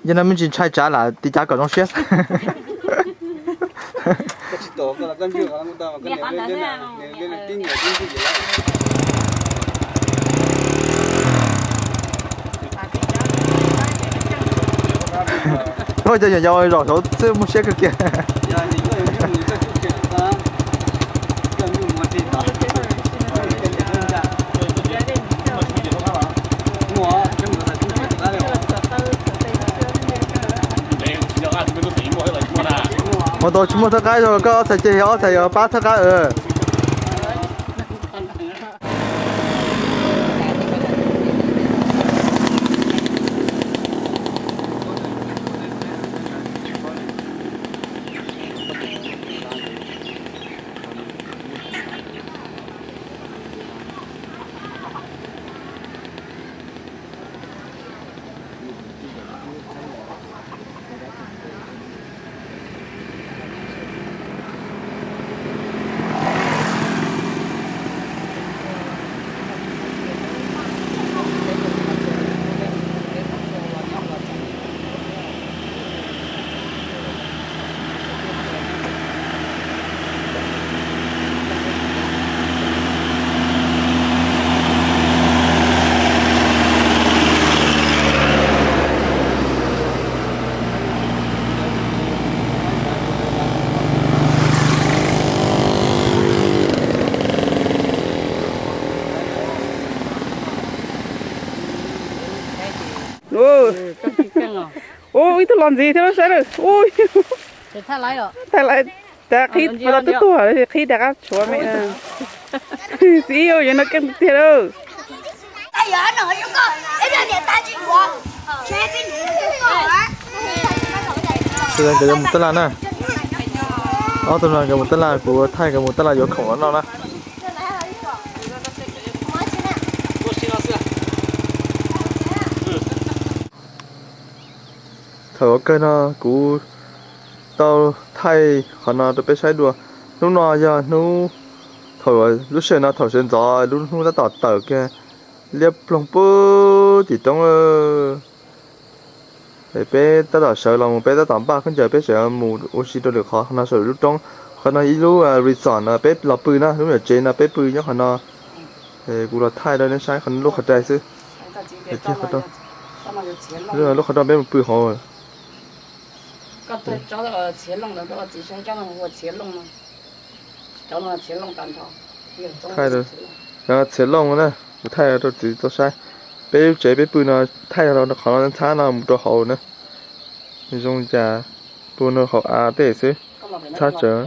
Yog no me ntsis ntshai tsav lam tiv cav kom zoo siab. Koj cov yau yau zaum saud xwb muaj siab kawg kiag. Ua tau tsis muaj thawj qab, koj ob txhais ceg ob txhais yuav pab thawj qab. Ua, ib tug los ntxiv thiab saib lawm. Ua, thaij laiv, qhib mas los twb tuag, qhib rov qab tshuav me. Xib ib, yuav no keej tiag lauj. Nkawd yuav mus tab laj na. Ob tug no nkawd mus tab laj, kuv thaij nkawd mus tab laj yuav khoom los noj na. Thaum ua kawg no kuv tau thaij qhov no rau peb saib dua. Hnub no yog hnub, thaum lub sij hawm no thaum sawv ntxov lub hnub tab tom tawm kiag liab ploog puag tim roob. Peb tab tom sawv los mus, peb tab tom npaj khaub ncaws, peb sawv mus ua si rau lwm qhov. Qhov no saum lub roob, qhov no ib lub resort no peb los pw na, lub nyuam tsev no peb pw nyob qhov no. Kuv los thaij rau nej saib qhov lub qhov rai xwb. Lub qhov rooj peb mus pw hauv. Thaij, txiav looj na, kuv thaij rau txiv tau saib. Peb lub tsev peb pw no thaij rau qhov no ntxhab no mus rau hauv na. Zoo cas pw no hauv av tej xwb, ntxhab tsawv.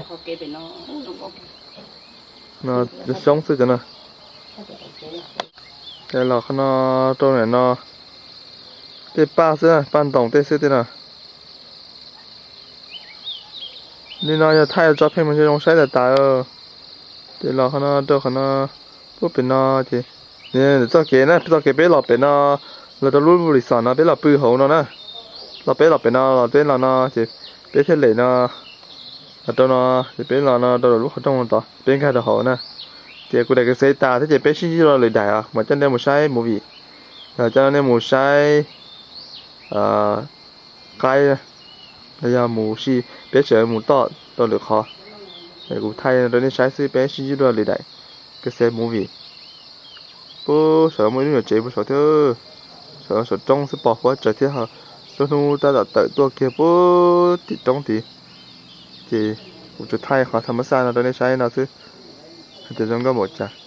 No xyoob xwb cov no. Ces los qhov no rau ntawm no tej paj xwb, paj ntoos tej xwb tej no. Li no yog thaij tso pheej mas zoo saib tas tas. Ces los qhov no rau qhov no, puag pem no ces txoj kev na, txoj kev peb los pem no, los rau lub resort no peb los pw hauv no na. Los peb los pem no los peb los no ces peb thiaj lem no los rau no, ces peb los no rau lub qhov rooj no tod peb nkag rau hauv na. Ces kuv daim kawm xev tas thiab ces peb sib ntsib dua lwm daim mas coj nej mus saib movie, yog coj nej mus saib qaib, los yog mus si, peb tseem mus toj rau lwm qhov. Kuv thaij rau nej saib xwb, peb sib ntsib dua lwm daim kawm xev movie. Puag saum muaj ib lub nyuam tsev puag saum thiab, saum, saum roob xwb pom huab tsaws thiab. Lub hnub tab tom tawm tuaj kiag puag tim roob tid, ces kuv tsuas thaij qhov tham mab xaj no rau nej saib no xwb, hais tias zoo nkauj npaum cas.